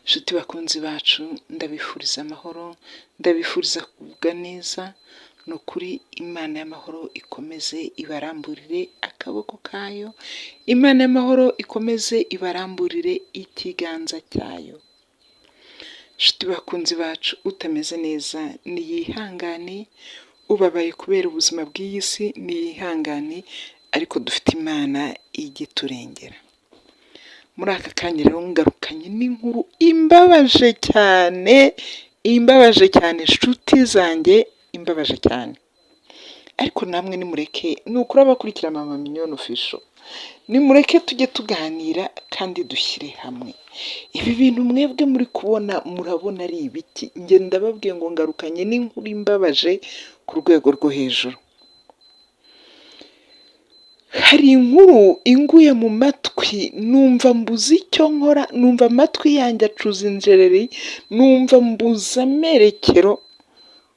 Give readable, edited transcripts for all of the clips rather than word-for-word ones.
Nshuti bakunzi bacu, ndabifuriza amahoro, ndabifuriza kugubwa neza, ni ukuri Imana y'amahoro ikomeze ibaramburire akaboko kayo, Imana y'amahoro ikomeze ibaramburire ikiganza cyayo. Nshuti bakunzi bacu, utameze neza niyihangane, ubabaye kubera ubuzima bw'iyi si niyihangane, ariko dufite Imana ijya iturengera. Muri aka kanya rero ngarukanye n'inkuru imbabaje cyane, imbabaje cyane nshuti zanjye, imbabaje cyane. Ariko namwe nimureke, ni ukuri abakurikira Mama Mignonne Official, nimureke tujye tuganira kandi dushyire hamwe. Ibi bintu mwebwe muri kubona murabona ari ibiki? Njye ndababwiye ngo ngarukanye n'inkuru imbabaje ku rwego rwo hejuru. Hari inkuru inguye mu matwi numva mbuze icyo nkora, numva amatwi yanjye acuza injereri, numva mbuze amerekero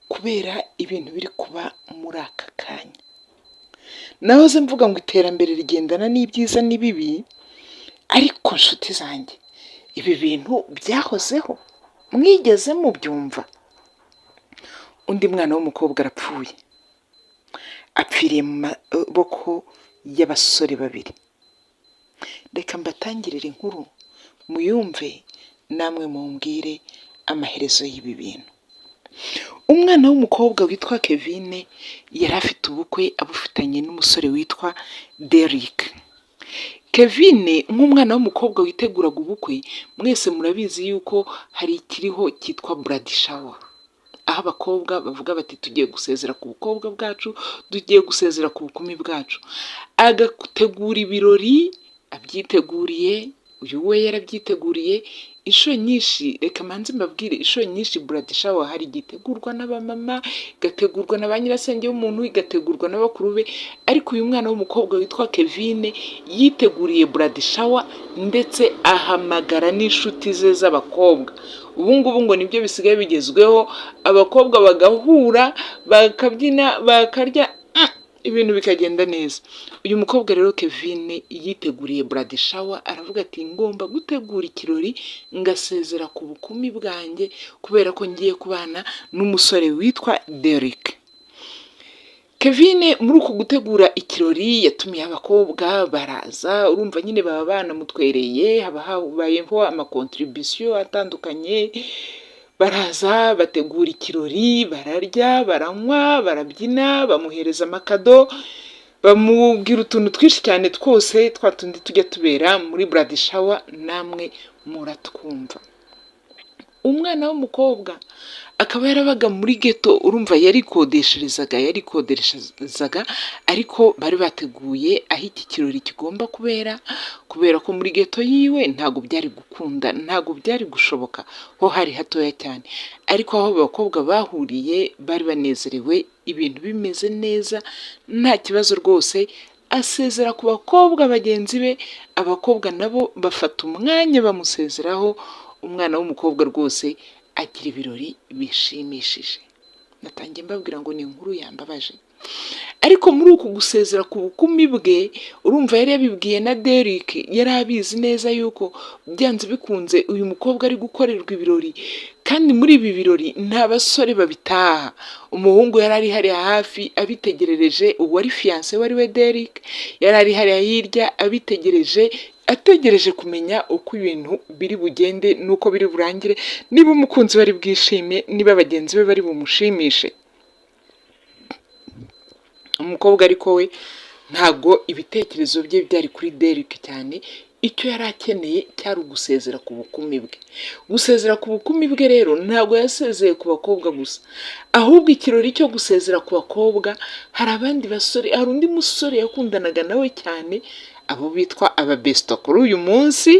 kubera ibintu biri kuba muri aka kanya. Nahoze mvuga ngo iterambere rigendana n'ibyiza n'ibibi, ariko nshuti zanjye ibi bintu byahozeho, mwigeze mubyumva? Undi mwana w'umukobwa arapfuye, apfiriye mu maboko y'abasore babiri. Reka mbatangirire inkuru muyumve namwe mumbwire amaherezo y'ibi bintu. Umwana w'umukobwa witwa Kevine yari afite ubukwe abufitanye n'umusore witwa Derrick. Kevine nk'umwana w'umukobwa witeguraga ubukwe, mwese murabizi yuko hari ikiriho cyitwa bridal shower, aho abakobwa bavuga bati tugiye gusezera ku bukobwa bwacu, tugiye gusezera ku bukumi bwacu, agategura ibirori abyiteguriye, uyu we yarabyiteguriye. Inshuro nyinshi, reka manze mbabwire, inshuro nyinshi bridal shower hari igihe itegurwa n'abamama, igategurwa na ba nyirasenge w'umuntu, igategurwa na bakuru be, ariko uyu mwana w'umukobwa witwa Kevine yiteguriye bridal shower ndetse ahamagara n'inshuti ze z'abakobwa. Ubu ngubu ngo nibyo bisigaye bigezweho, abakobwa bagahura, bakabyina, bakarya, ibintu bikagenda neza. Uyu mukobwa rero Kevine yiteguriye bridal shower, aravuga ati ngomba gutegura ikirori ngasezera ku bukumi bwanjye kubera ko ngiye kubana n'umusore witwa Derrick. Kevine muri uku gutegura ikirori yatumiye abakobwa baraza, urumva nyine baba banamutwereye, haba habayeho ama contribution atandukanye, baraza bategura ikirori, bararya, baranywa, barabyina, bamuhereza ama cadeau, bamubwira utuntu twinshi cyane twose twa tundi tujya tubera muri bridal shower, namwe muratwumva. Umwana w'umukobwa akaba yarabaga muri ghetto, urumva yarikodesherezaga, ariko bari bateguye aho iki kirori kigomba kubera, kubera ko muri ghetto yiwe ntabwo byari gukunda, ntabwo byari gushoboka, ho hari hatoya cyane, ariko aho abakobwa bahuriye bari banezerewe, ibintu bimeze neza, nta kibazo rwose, asezera ku bakobwa bagenzi be, abakobwa nabo bafata umwanya bamusezeraho, umwana w'umukobwa rwose agira ibirori bishimishije. Natangiye mbabwira ngo ni inkuru yambabaje, ariko muri uku gusezera ku bukumi bwe, urumva yari yabibwiye na Derrick, yari abizi neza yuko byanze bikunze uyu mukobwa ari gukorerwa ibirori, kandi muri ibi birori nta basore babitaha. Umuhungu yari ari hariya hafi abitegerereje, uwari fiancé we ari we Derrick, yari ari hariya hirya abitegereje, ategereje kumenya uko ibintu biri bugende n'uko biri burangire, niba umukunzi we ari bwishime, niba bagenzi be bari bumushimishe. Umukobwa ariko we ntabwo ibitekerezo bye byari kuri Derrick cyane, icyo yari akeneye cyari ugusezera ku bukumi bwe. Gusezera ku bukumi bwe rero ntabwo yasezeye ku bakobwa gusa, ahubwo ikirori cyo gusezera ku bakobwa hari abandi basore, hari undi musore yakundanaga nawe cyane, abo bitwa ababesto kuri uyu munsi,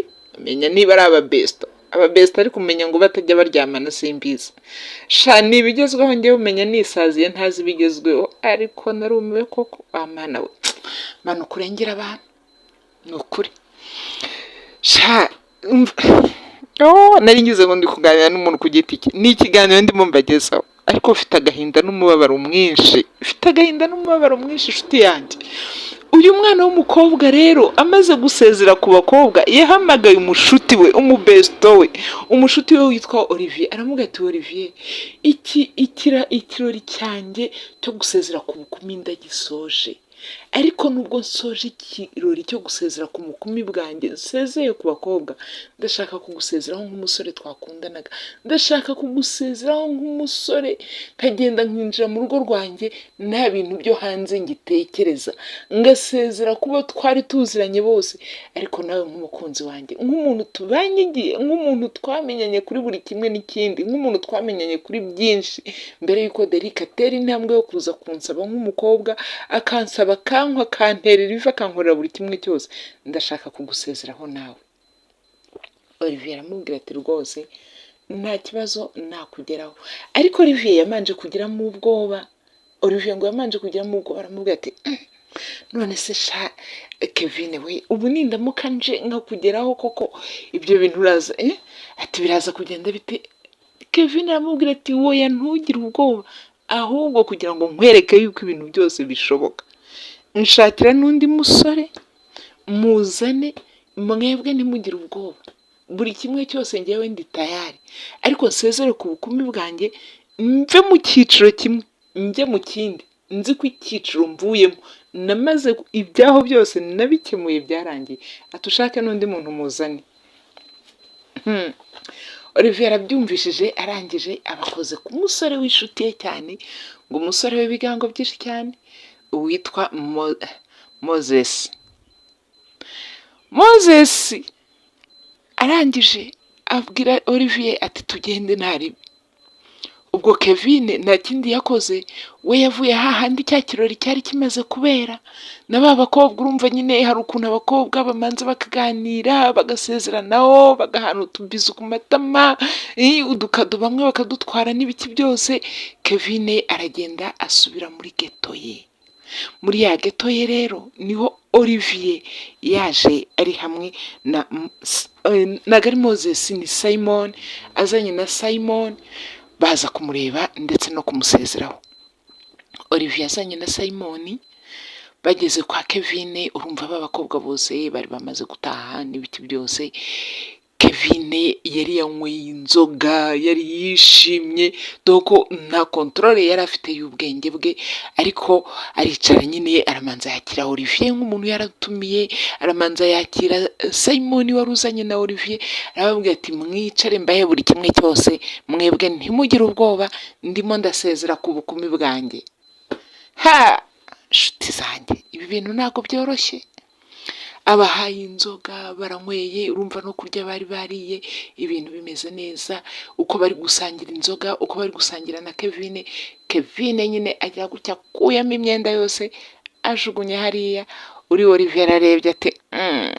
menya niba ari ababesto, ababesto ariko umenya ngo batajya baryamana simbizi. Sha ni ibigezweho, njyewe umenya nisaziye ntazi ibigezweho, ariko narumiwe koko, wa Mana we, Mana ukurengera abantu, ni ukuri. Sha oh, nari ngize ngo ndi kuganira n'umuntu ku giti cye, ni ikiganiro ndimo mbagezaho, ariko mfite agahinda n'umubabaro mwinshi, mfite agahinda n'umubabaro mwinshi inshuti yanjye. Uyu mwana w'umukobwa rero amaze gusezera ku bakobwa, yahamagaye umushuti we, umubesto we, umushuti we witwa Olivier. Aramubwira ati: "Olivier, iki ikirori cyanjye cyo gusezera ku bukumi ndagisoje, ariko nubwo nsoje ikirori cyo gusezera ku bukumi bwanjye, nsezeye ku bakobwa, ndashaka kugusezeraho nk'umusore twakundanaga. Ndashaka kugusezeraho nk'umusore, nkagenda nkinjira mu rugo rwanjye nta bintu byo hanze ngitekereza, ngasezera kubo twari tuziranye bose, ariko nawe nk'umukunzi wanjye, nk'umuntu tubanye igihe, nk'umuntu twamenyanye kuri buri kimwe n'ikindi, nk'umuntu twamenyanye kuri byinshi mbere y'uko Derek atera intambwe yo kuza kunsaba nk'umukobwa, akansaba, akankwa, akanterera ivi, akankorera buri kimwe cyose, ndashaka kugusezeraho nawe." Olivier aramubwira ati: "Rwose nta kibazo, nakugeraho." Ariko Olivier yamanje kugiramo ubwoba. Olivier ngo yamanje kugiramo ubwoba, aramubwira ati: None se sha Kevin we, ubu nindamuka nje nkakugeraho koko, ibyo bintu uraza eh?" Ati: "Biraza kugenda bite?" Kevin aramubwira ati: "Woya, ntugire ubwoba, ahubwo kugira ngo nkwereke yuko ibintu byose bishoboka, nshakira n'undi musore muzane, mwebwe ntimugire ubwoba, buri kimwe cyose ngewe ndi tayari, ariko nsezere ku bukumi bwanjye, mve mu cyiciro kimwe njye mu kindi, nzi ko icyiciro mvuyemo namaze ibyaho byose nabikemuye, byarangiye." Ati: "Ushake n'undi muntu muzane." Olivier arabyumvishije, arangije abakoze ku musore w'inshuti ye cyane, ngo umusore w'ibigango byinshi cyane witwa Moses. Moses arangije abwira Olivier ati: "Tugende ntaribi." Ubwo Kevin nta kindi yakoze, we yavuye hahandi cya kirori cyari kimaze kubera na ba bakobwa. Urumva nyine hari ukuntu abakobwa bamanza bakaganira, bagasezeranaho, bagahana utubizu ku matama, udukado bamwe bakadutwara n'ibiki byose. Kevin aragenda asubira muri ghetto ye. Muri ya ghetto ye rero niho Olivier yaje ari hamwe na ntabwo ari Moses, ni Simon. Azanye na Simon, baza kumureba ndetse no kumusezeraho. Olivier azanye na Simon bageze kwa Kevin, urumva ba bakobwa bose bari bamaze gutaha n'ibiti byose. Kevin yari yanyweye inzoga, yari yishimye, doko nta contrôle yari afite y'ubwenge bwe, ariko aricara nyine, aramanza yakira Olivier nk'umuntu yaratumiye, aramanza yakira Simon wari uzanye na Olivier, arababwira ati: "Mwicare mbahe buri kimwe cyose, mwebwe ntimugire ubwoba, ndimo ndasezera ku bukumi bwanjye." Ha, nshuti zanjye, ibi bintu ntabwo byoroshye. Abahaye inzoga baranyweye, urumva no kurya bari bariye, ibintu bimeze neza. Uko bari gusangira inzoga, uko bari gusangira na Kevin, Kevin nyine agira gutya akuyemo imyenda yose ajugunya hariya. Uri Olivier ararebye ati: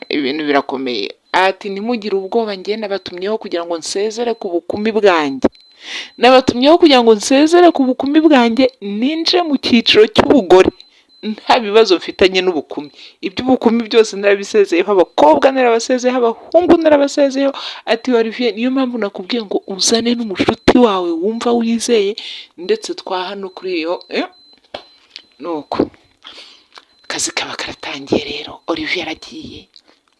"Ibintu birakomeye." Ati: "Ntimugire ubwoba, njye nabatumyeho kugira ngo nsezere ku bukumi bwanjye, nabatumyeho kugira ngo nsezere ku bukumi bwanjye, ninjire mu cyiciro cy'ubugore nta bibazo mfitanye n'ubukumi. Iby'ubukumi byose narabisezeyeho, abakobwa narabasezeyeho, abahungu narabasezeyeho." Ati: "Olivier, niyo mpamvu nakubwiye ngo uzane n'umushuti wawe wumva wizeye, ndetse twaha no kuri iyo." Nuko akazi kaba karatangiye rero. Olivier aragiye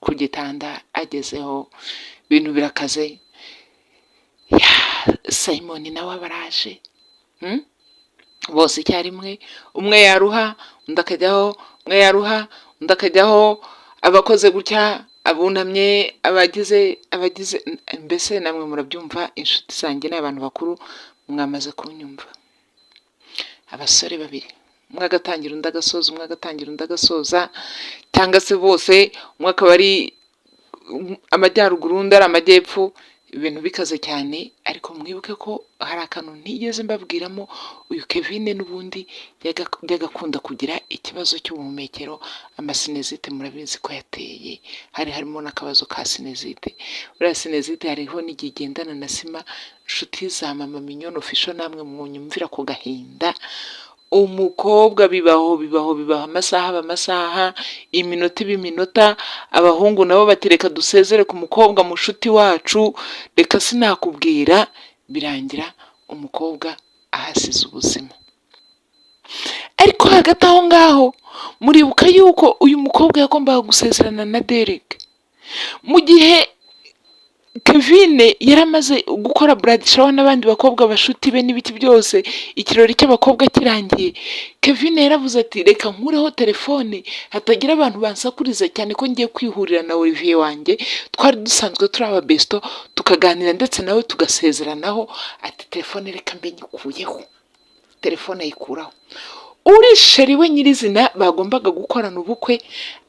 ku gitanda, agezeho ibintu birakaze ya. Simon nawe aba araje. Bose icyarimwe, umwe yaruha undi akajyaho, umwe yaruha undi akajyaho, abakoze gutya, abunamye, abagize, mbese namwe murabyumva, inshuti zanjye ni abantu bakuru, mwamaze kunyumva. Abasore babiri, umwe agatangira undi agasoza, umwe agatangira undi agasoza, cyangwa se bose, umwe akaba ari amajyaruguru undi ari amajyepfo, ibintu bikaze cyane. Ariko mwibuke ko hari akantu ntigeze mbabwiramo: uyu Kevin n'ubundi yajyaga akunda kugira ikibazo cy'ubuhumekero, amasinusite murabizi ko yateye, hari harimo n'akabazo ka sinusite. Buriya sinusite hariho n'igihe igendana na asthma. Inshuti za Mama Mignone Official, namwe mwunyumvira ku gahinda. Umukobwa bibaho, bibaho, bibaho, amasaha aba amasaha, iminota iba iminota. Abahungu nabo bati: "Reka dusezere ku mukobwa mushuti wacu." Reka sinakubwira, birangira umukobwa ahasize ubuzima. Ariko hagati aho ngaho muribuka yuko uyu mukobwa yagombaga gusezerana na Derek. Mu gihe Kevin yari amaze gukora bridal shower n'abandi bakobwa bashuti be n'ibiki byose, ikirori cy'abakobwa kirangiye, Kevin yaravuze ati: "Reka nkureho telefone hatagira abantu bansakuriza, cyane ko ngiye kwihurira na Olivier wanjye twari dusanzwe turi ababesto, tukaganira ndetse nawe tugasezeranaho." Ati: "Telefone reka mbe nyikuyeho." Telefone ayikuraho. Uri chéri we nyirizina bagombaga gukorana ubukwe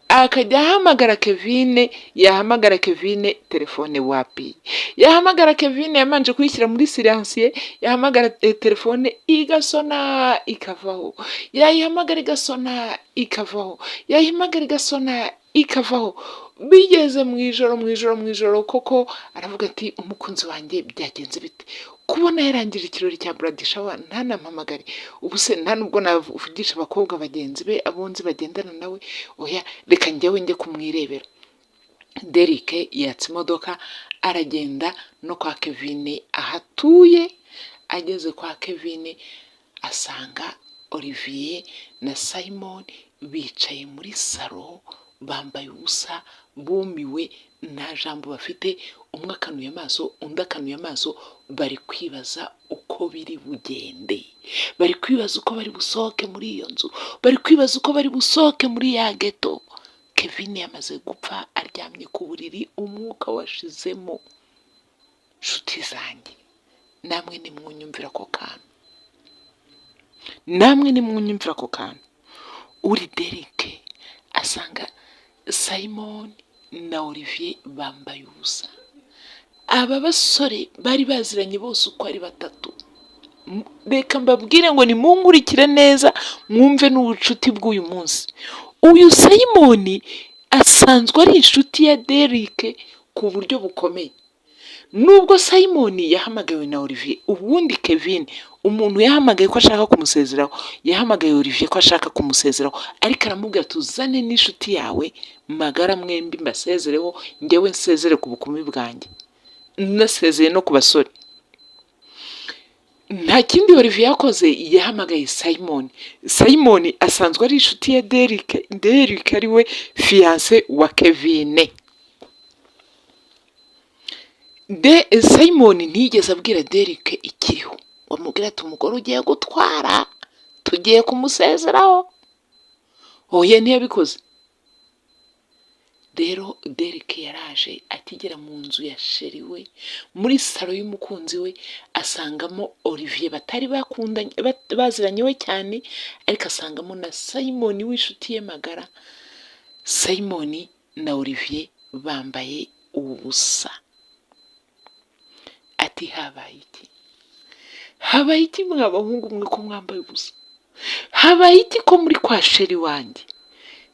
akajya ahamagara Kevin, yahamagara Kevin telefone wapi. Yahamagara Kevin yamanje kuyishyira muri silencieux, yahamagara telefone igasona ikavaho, yayihamagara igasona ikavaho, yayihamagara igasona ikavaho. Bigeze mu ijoro, mu ijoro, mu ijoro koko aravuga ati: "Umukunzi wanjye byagenze bite kubona yarangije ikirori cya bridal shower ntanampamagare? Ubu se nta nubwo navugisha abakobwa bagenzi be, abunzi bagendana nawe? Oya, reka njyewe njye kumwirebera." Derek yatsa imodoka aragenda no kwa Kevin aho atuye. Ageze kwa Kevin asanga Olivier na Simon bicaye muri salo bambaye ubusa, bumiwe, nta jambo bafite. Umwe akanuye amaso, undi akanuye amaso, bari kwibaza uko biri bugende, bari kwibaza uko bari busohoke muri iyo nzu, bari kwibaza uko bari busohoke muri ya ghetto. Kevin yamaze gupfa, aryamye ku buriri, umwuka washizemo. Nshuti zanjye, namwe nimwunyumvira ako kantu, namwe nimwunyumvira ako kantu. Uri Derek asanga Simon na Olivier bambaye ubusa. Aba basore bari baziranye bose uko ari batatu. Reka mbabwire ngo nimunkurikire neza mwumve n'ubucuti bw'uyu munsi. Uyu Simon asanzwe ari inshuti ya Derek ku buryo bukomeye. Nubwo Simon yahamagawe na Olivier, ubundi Kevin umuntu yahamagaye ko ashaka kumusezeraho, yahamagaye Olivier ko ashaka kumusezeraho, ariko aramubwira: "Tuzane n'inshuti yawe magara mwembi mbasezereho, njyewe nsezere ku bukumi bwanjye, nasezeye no ku basore." Nta kindi Olivier yakoze, yahamagaye Simon. Simon asanzwe ari inshuti ya Derek, Derek ari we fiancé wa Kevin. De Simon ntiyigeze abwira Derek ikiriho ngo amubwire ati: "Umugore ugiye gutwara tugiye kumusezeraho." Oya, ntiyabikoze. Rero Derek yaraje, akigera mu nzu ya chéri we, muri salo y'umukunzi we, asangamo Olivier batari bakundanye, baziranye we cyane, ariko asangamo na Simon w'inshuti ye magara. Simon na Olivier bambaye ubusa. Ati: "Habaye iki? Habaye iki mwa bahungu mwe ko mwambaye ubusa? Habaye iki ko muri kwa chéri wanjye?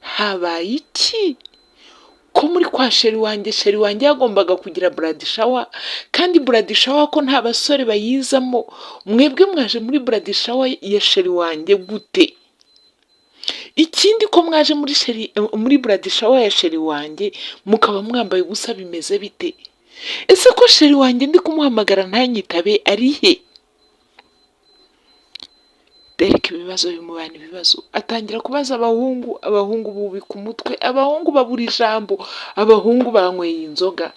Habaye iki ko muri kwa chéri wanjye? Chéri wanjye yagombaga kugira bridal shower, kandi bridal shower ko nta basore bayizamo, mwebwe mwaje muri bridal shower ya chéri wanjye gute? Ikindi, ko mwaje muri chéri, muri bridal shower ya chéri wanjye mukaba mwambaye ubusa, bimeze bite? Ese ko chéri wanjye ndi kumuhamagara ntanyitabe, ari he?" Derek ibibazo bimubana ibibazo, atangira kubaza abahungu. Abahungu bubika umutwe, abahungu babura ijambo, abahungu banyweye inzoga,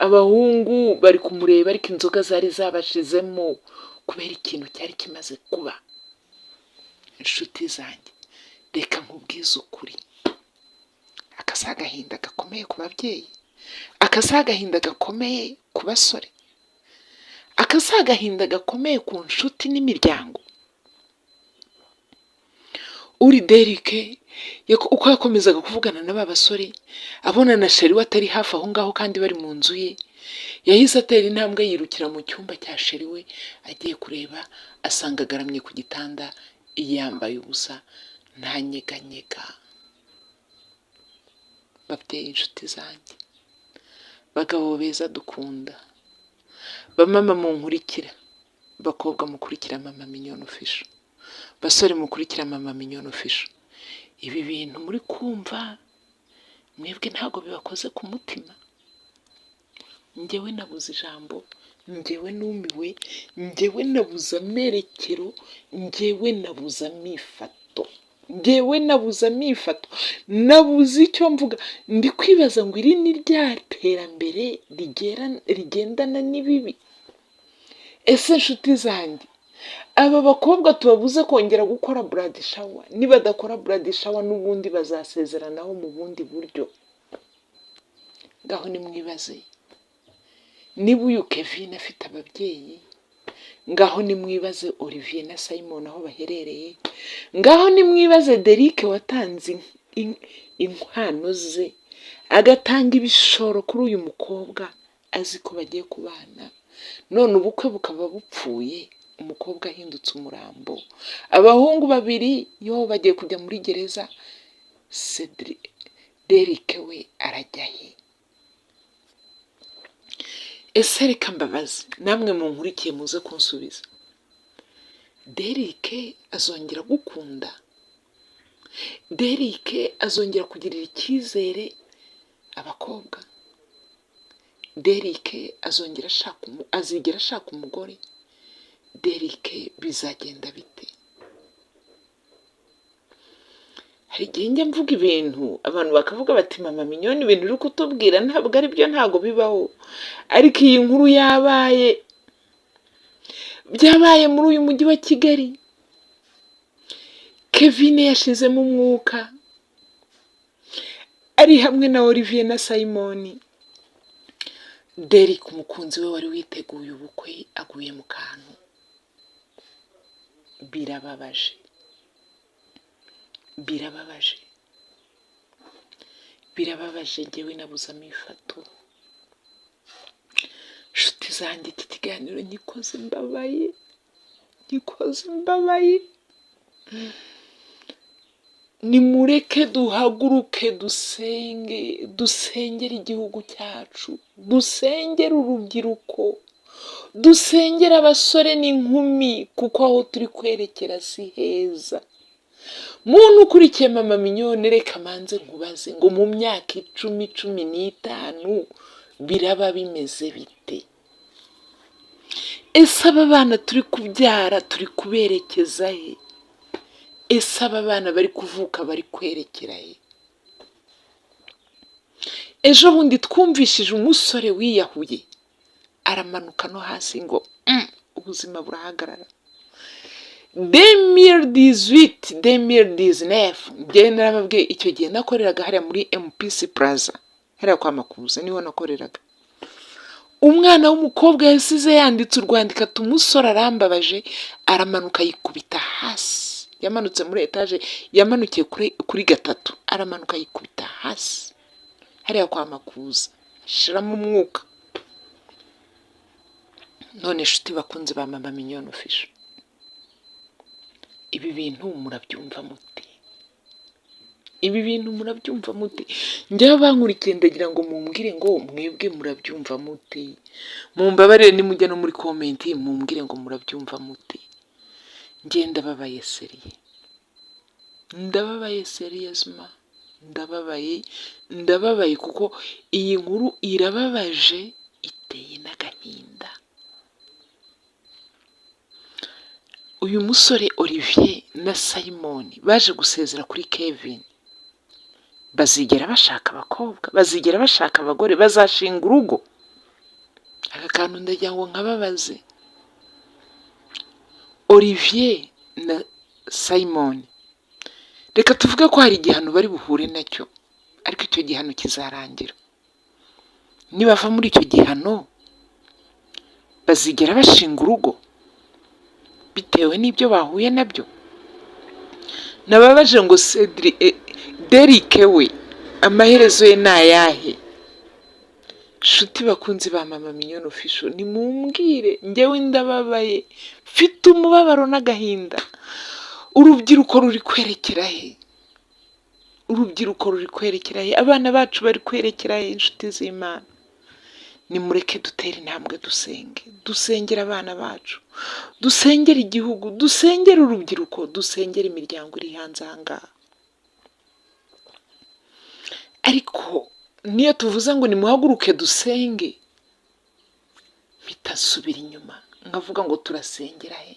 abahungu bari kumureba, ariko inzoga zari zabashizemo kubera ikintu cyari kimaze kuba. Inshuti zanjye, reka nkubwize ukuri, aka si agahinda gakomeye ku babyeyi? Aka si agahinda gakomeye ku basore? Aka si agahinda gakomeye ku nshuti n'imiryango? Uri Derek uko yakomezaga kuvugana na ba basore, abona na chéri we atari hafi aho ngaho kandi bari mu nzu ye, yahise atera intambwe yirukira mu cyumba cya chéri we. Agiye kureba asanga agaramye ku gitanda yambaye ubusa, ntanyeganyega. Babyeyi, inshuti zanjye, bagabo beza dukunda, bamama munkurikira, bakobwa mukurikira Mama Mignone Official, basore mukurikira Mama Mignone Official, ibi bintu muri kumva mwebwe ntabwo bibakoze ku mutima? Njyewe nabuze ijambo, njyewe numiwe, njyewe nabuze amerekero, njyewe nabuze amifato. Ngewe nabuze amifato, nabuze icyo mvuga. Ndi kwibaza ngo iri ni rya terambere rigendana n'ibibi. Ese nshuti zanjye, aba bakobwa tubabuze kongera gukora bridal shower? Nibadakora bridal shower, n'ubundi bazasezeranaho mu bundi buryo. Ngaho nimwibaze niba uyu Kevin afite ababyeyi. Ngaho nimwibaze Olivier na Simon aho baherereye. Ngaho nimwibaze Derek watanze inkwano ze, agatanga ibishoro kuri uyu mukobwa, azi ko bagiye kubana, none ubukwe bukaba bupfuye, umukobwa ahindutse umurambo. Abahungu babiri yo bagiye kujya muri gereza. Cedric, Derek we arajya he? Ese reka mbabaze, namwe munkurikiye muze kunsubiza: Derek azongera gukunda? Derek azongera kugirira icyizere abakobwa? Derek azongera ashaka, azigera ashaka umugore? Derek bizagenda bite? Hari igihe njya mvuga ibintu, abantu bakavuga bati: "Mama Mignone, ibintu uri kutubwira ntabwo ari byo, ntabwo bibaho." Ariko iyi nkuru yabaye, byabaye muri uyu mujyi wa Kigali. Kevin yashizemo umwuka ari hamwe na Olivier na Simon. Derek, umukunzi we wari witeguye ubukwe, aguye mu kantu. Birababaje, birababaje, birababaje. Ngewe nabuze amifato. Nshuti zanjye, iki kiganiro ngikoze mbabaye, ngikoze mbabaye. Nimureke duhaguruke dusenge, dusengere igihugu cyacu, dusengere urubyiruko, dusengere abasore n'inkumi, kuko aho turi kwerekera si heza. Muntu ukurikiye Mama Mignone, reka manze nkubaze ngo mu myaka 10, 15 biraba bimeze bite? Ese aba bana turi kubyara turi kuberekeza he? Ese aba bana bari kuvuka bari kwerekera he? Ejo bundi twumvishije umusore wiyahuye, aramanuka no hasi ngo ubuzima burahagarara. 2018, 2019, njyewe narababwiye. Icyo gihe nakoreraga hariya muri MPC Plaza, hariya kwa Makuza niho nakoreraga. Umwana w'umukobwa yasize yanditse urwandiko ati: "Umusore arambabaje, aramanuka yikubita hasi." Yamanutse muri etaje, yamanukiye kuri gatatu, aramanuka yikubita hasi hariya kwa Makuza, ashiramo umwuka. None inshuti bakunze ba Mama Mignone Official, ibi bintu murabyumva mute? Ibi bintu murabyumva mute? Njyewe bankurikiye, ndagira ngo mumbwire ngo mwebwe murabyumva mute? Mumbabarire, nimujya no muri comment mumbwire ngo murabyumva mute. Njye ndababaye sérieux, ndababaye sérieusement, ndababaye, ndababaye, kuko iyi nkuru irababaje, iteye n'agahinda. Uyu musore Olivier na Simon baje gusezera kuri Kevin, bazigera bashaka abakobwa? Bazigera bashaka abagore? Bazashinga urugo? Aka kantu ndagira ngo nkababaze. Olivier na Simon, reka tuvuge ko hari igihano bari buhure nacyo, ariko icyo gihano kizarangira. Nibava muri icyo gihano, bazigera bashinga urugo bitewe n'ibyo bahuye nabyo? Nababaje ngo Cedric, Derek we amaherezo ye ni ayahe? Nshuti bakunzi ba Mama Mignone Official, nimumbwire. Njyewe ndababaye, mfite umubabaro n'agahinda. Urubyiruko ruri kwerekera he? Urubyiruko ruri kwerekera he? Abana bacu bari kwerekera he? Inshuti z'Imana, nimureke dutere intambwe dusenge, dusengere abana bacu, dusengere igihugu, dusengere urubyiruko, dusengere imiryango iri hanze aha ngaha. Ariko niyo tuvuze ngo nimuhaguruke dusenge, mpita nsubira inyuma nkavuga ngo turasengera he?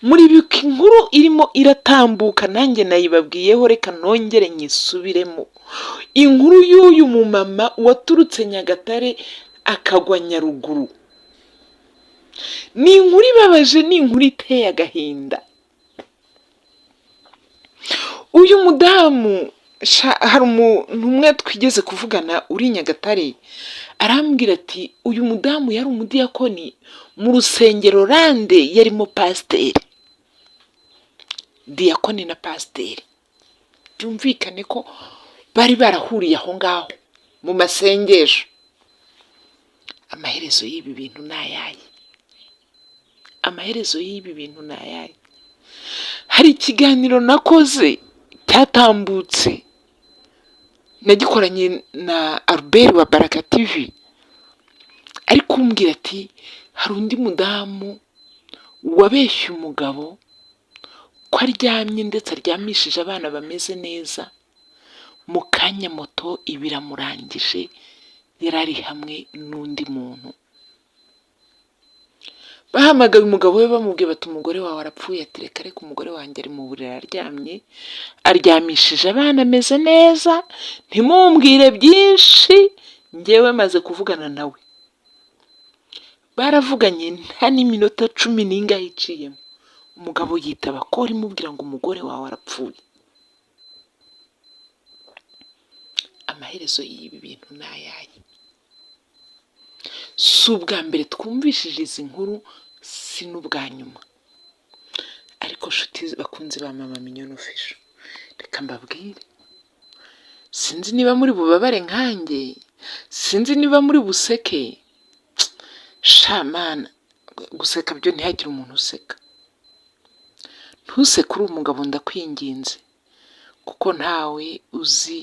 Muribuka inkuru irimo iratambuka, nanjye nayibabwiyeho, reka nongere nyisubiremo. Inkuru y'uyu mumama waturutse Nyagatare akagwa Nyaruguru ni inkuru ibabaje, ni inkuru iteye agahinda. Uyu mudamu, hari umuntu umwe twigeze kuvugana uri Nyagatare, arambwira ati: "Uyu mudamu yari umudiyakoni mu rusengero Rande, yarimo pasiteri, diyakoni na pasiteri." Byumvikane ko bari barahuriye aho ngaho mu masengesho. Amaherezo y'ibi bintu ni ayahe? Amaherezo y'ibi bintu ni ayahe? Hari ikiganiro nakoze cyatambutse, nagikoranye na Albert wa Baraka TV, ari kumbwira ati: "Hari undi mudamu wabeshye umugabo ko aryamye, ndetse aryamishije abana bameze neza, mu kanya moto iba iramurangije, yari ari hamwe n'undi muntu." Bahamagaye umugabo we, bamubwiye bati: "Umugore wawe arapfuye." Ati: "Reka reka, umugore wanjye ari mu buriri aryamye, aryamishije abana, ameze neza, ntimumbwire byinshi, ngewe maze kuvugana nawe." Baravuganye, nta n'iminota 10 n'ingahe iciyemo, umugabo yitaba call imubwira ngo: "Umugore wawe arapfuye." Amaherezo y'ibi bintu ni ayahe? Si ubwa mbere twumvishije izi nkuru, si n'ubwa nyuma. Ariko nshuti bakunzi ba Mama Mignonne Official, reka mbabwire, sinzi niba muri bubabare nkanjye, sinzi niba muri buseke. Shamana, guseka byo ntihagire umuntu useka. Ntuseke uri umugabo, ndakwinginze, kuko ntawe uzi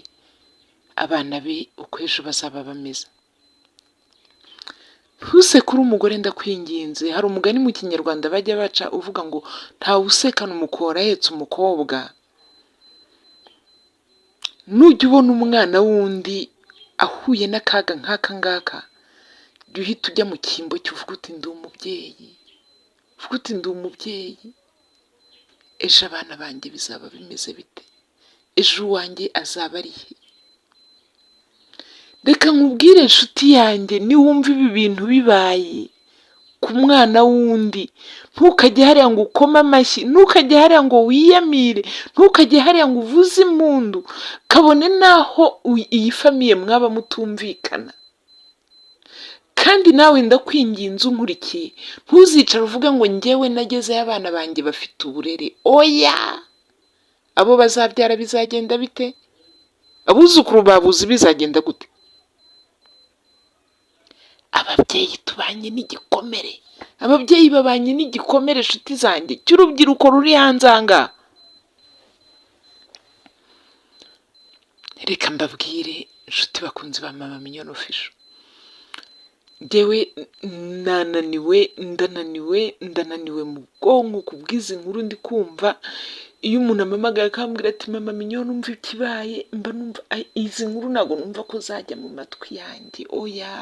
abana be uko ejo bazaba bameze. Ntuseke uri umugore, ndakwinginze. Hari umugani mu Kinyarwanda bajya baca uvuga ngo: "Ntawe usekana umukora ahetse umukobwa." Nujya ubona umwana w'undi ahuye n'akaga nk'aka ngaka, jya uhita ujya mu cyimbo cye, uvuga uti: "Ndi umubyeyi." Uvuga uti: "Ndi umubyeyi, ejo abana banjye bizaba bimeze bite? Ejo uwanjye azaba ari he?" Reka nkubwire inshuti yanjye, niwumva ibi bintu bibaye ku mwana w'undi, ntukajye hariya ngo ukome amashyi, ntukajye hariya ngo wiyamire, ntukajye hariya ngo uvuze impundu, kabone n'aho iyi famille mwaba mutumvikana. Kandi nawe ndakwinginze unkurikiye, ntuzicare uvuge ngo: "Ngewe nagezeyo, abana banjye bafite uburere." Oya! Abo bazabyara bizagenda bite? Abuzukuru babuze bizagenda gute? Ababyeyi tubanye n'igikomere, ababyeyi babanye n'igikomere, inshuti zanjye, cy'urubyiruko ruri hanze aha ngaha. Reka mbabwire, inshuti bakunzi ba Mama Mignonne Official, ngewe nananiwe, ndananiwe, ndananiwe mu bwonko ku bw'izi nkuru ndi kumva. Iyo umuntu ampamagaye akambwira ati: "Mama Mignonne, umva ikibaye," mba numva izi nkuru ntabwo numva ko zajya mu matwi yanjye. Oya,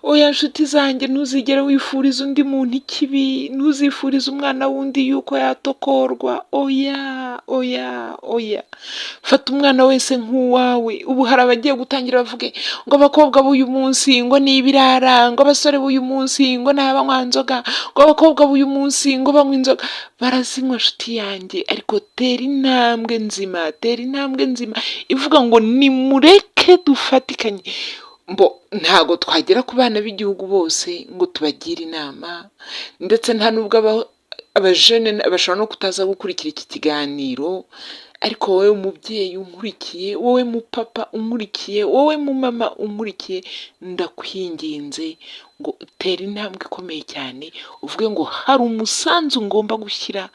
oya, nshuti zanjye, ntuzigere wifuriza undi muntu ikibi, ntuzifurize umwana w'undi yuko yatokorwa. Oya, oya, oya! Fata umwana wese nk'uwawe. Ubu hari abagiye gutangira bavuge ngo abakobwa b'uyu munsi ngo ni ibirara, ngo abasore b'uyu munsi ngo ni abanywa inzoga, ngo abakobwa b'uyu munsi ngo banywa inzoga. Barazinywa, nshuti yanjye, ariko tera intambwe nzima, tera intambwe nzima ivuga ngo: "Nimureke dufatikanye." Mbo ntago twagera ku bana b'igihugu bose ngo tubagire inama, ndetse nta nubwo abajene bashobora no kutaza gukurikira iki kiganiro. Ariko wowe mubyeyi unkurikiye, wowe mupapa unkurikiye, wowe mumama unkurikiye, ndakwinginze ngo utere intambwe ikomeye cyane, uvuge ngo: "Hari umusanzu ngomba gushyira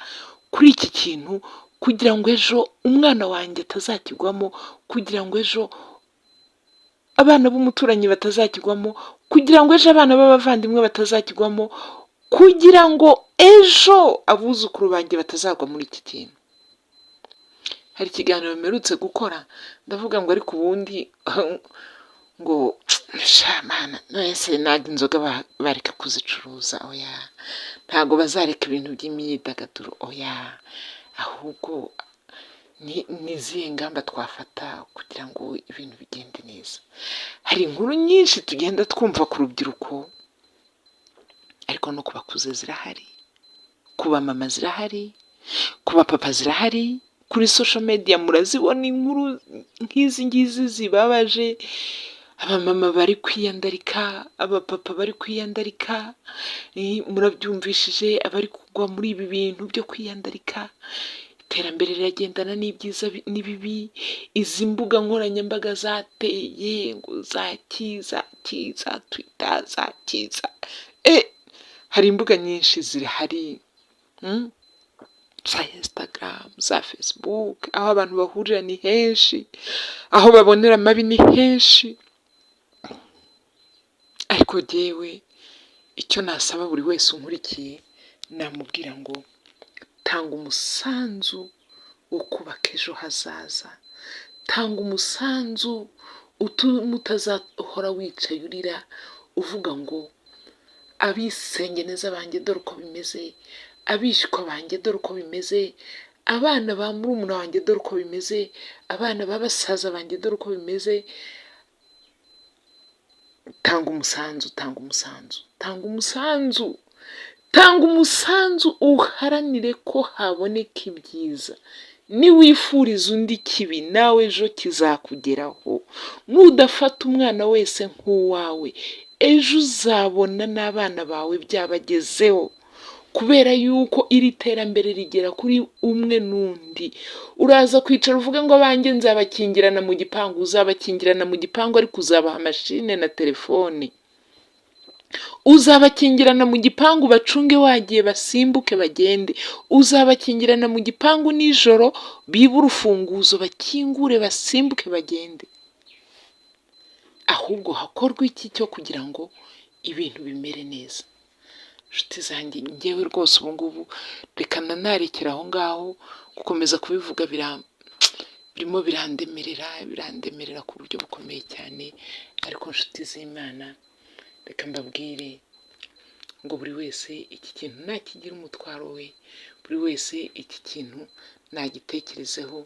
kuri iki kintu kugira ngo ejo umwana wanjye atazakigwamo, kugira ngo ejo abana b'umuturanyi batazakigwamo, kugira ngo ejo abana b'abavandimwe batazakigwamo, kugira ngo ejo abuzukuru banjye batazagwa muri iki kintu." Hari ikiganiro mperutse gukora, ndavuga ngo: "Ariko ubundi Ngo sha mana, none ntabwo inzoga bareka kuzicuruza? Oya, ntabwo bazareka ibintu by'imyidagaduro, oya. Ahubwo ni izihe ngamba twafata kugira ngo ibintu bigende neza? Hari inkuru nyinshi tugenda twumva ku rubyiruko, ariko no ku bakuze zirahari, ku bamama zirahari, ku bapapa zirahari. Kuri social media murazibona inkuru nk'izi ngizi zibabaje: abamama bari kwiyandarika, abapapa bari kwiyandarika. Murabyumvishije, abari kugwa muri ibi bintu byo kwiyandarika. Iterambere riragendana n'ibyiza n'ibibi. Izi mbuga nkoranyambaga zateye ngo za ki, za ki, za Twitter, za ki, za hari imbuga nyinshi zihari, za Instagram, za Facebook. Aho abantu bahurira ni henshi, aho babonera amabi ni henshi. Ariko jyewe icyo nasaba buri wese unkurikiye, namubwira ngo tanga umusanzu wo kubaka ejo hazaza, tanga umusanzu utuma utazahora wicaye urira uvuga ngo abisengeneza banjye dore uko bimeze, abishywa banjye dore uko bimeze, abana ba murumuna wanjye dore uko bimeze, abana ba basaza banjye dore uko bimeze. Tanga umusanzu, tanga umusanzu, tanga umusanzu, tanga umusanzu, uharanire ko haboneka ibyiza. Niwifuriza undi ikibi, nawe ejo kizakugeraho. Nudafata umwana wese nk'uwawe, ejo uzabona n'abana bawe byabagezeho, kubera yuko iri terambere rigera kuri umwe n'undi. Uraza kwicara uvuge ngo abanjye nzabakingirana mu gipangu. Uzabakingirana mu gipangu, ariko uzabaha mashine na telefone. Uzabakingirana mu gipangu bacunge, wagiye basimbuke bagende. Uzabakingirana mu gipangu nijoro bibe urufunguzo, bakingure basimbuke bagende. Ahubwo hakorwa iki cyo kugira ngo ibintu bimere neza? Inshuti zanjye, ngewe rwose ubu ngubu reka narekera aho ngaho. Gukomeza kubivuga birimo birandemerera, birandemerera ku buryo bukomeye cyane. Ariko nshuti z'Imana, reka mbabwire ngo buri wese iki kintu nakigira umutwaro we, buri wese iki kintu nagitekerezeho.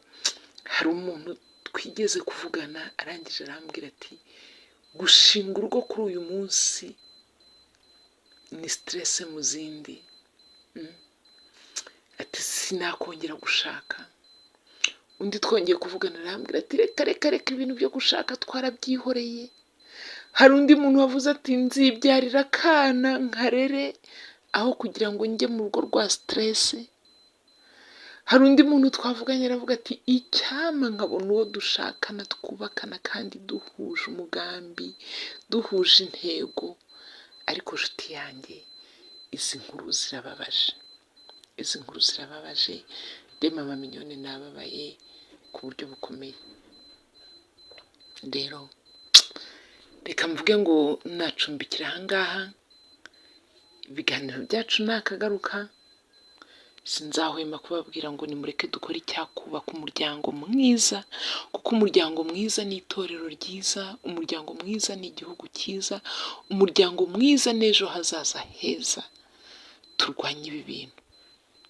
Hari umuntu twigeze kuvugana, arangije arambwira ati gushinga urugo kuri uyu munsi ni stress mu zindi, ati sinakongera gushaka. Undi twongeye kuvugana arambwira ati reka, reka, reka, ibintu byo gushaka twarabyihoreye. Hari undi muntu wavuze ati nzibyarira akana nkarere aho kugira ngo njye mu rugo rwa stress. Hari undi muntu twavuganye aravuga ati icyampa nkabona uwo dushakana, twubakana kandi duhuje umugambi, duhuje intego. Ariko nshuti yanjye, izi nkuru zirababaje, izi nkuru zirababaje. De mama Mignone nababaye ku buryo bukomeye. Rero reka mvuge ngo nacumbikira ahangaha. Ibiganiro byacu nakagaruka. Sinzahwema kubabwira ngo nimureke dukore icyakubaka umuryango mwiza, kuko umuryango mwiza ni itorero ryiza, umuryango mwiza ni igihugu cyiza, umuryango mwiza n'ejo hazaza heza. Turwanye ibi bintu,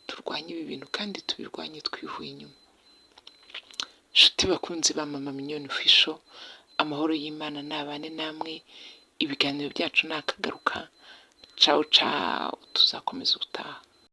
turwanye ibi bintu kandi tubirwanye twivuye inyuma. Inshuti bakunzi ba Mama Mignone Official, amahoro y'Imana nabane namwe. Ibiganiro byacu nakagaruka. Cawu cawu, tuzakomeza ubutaha.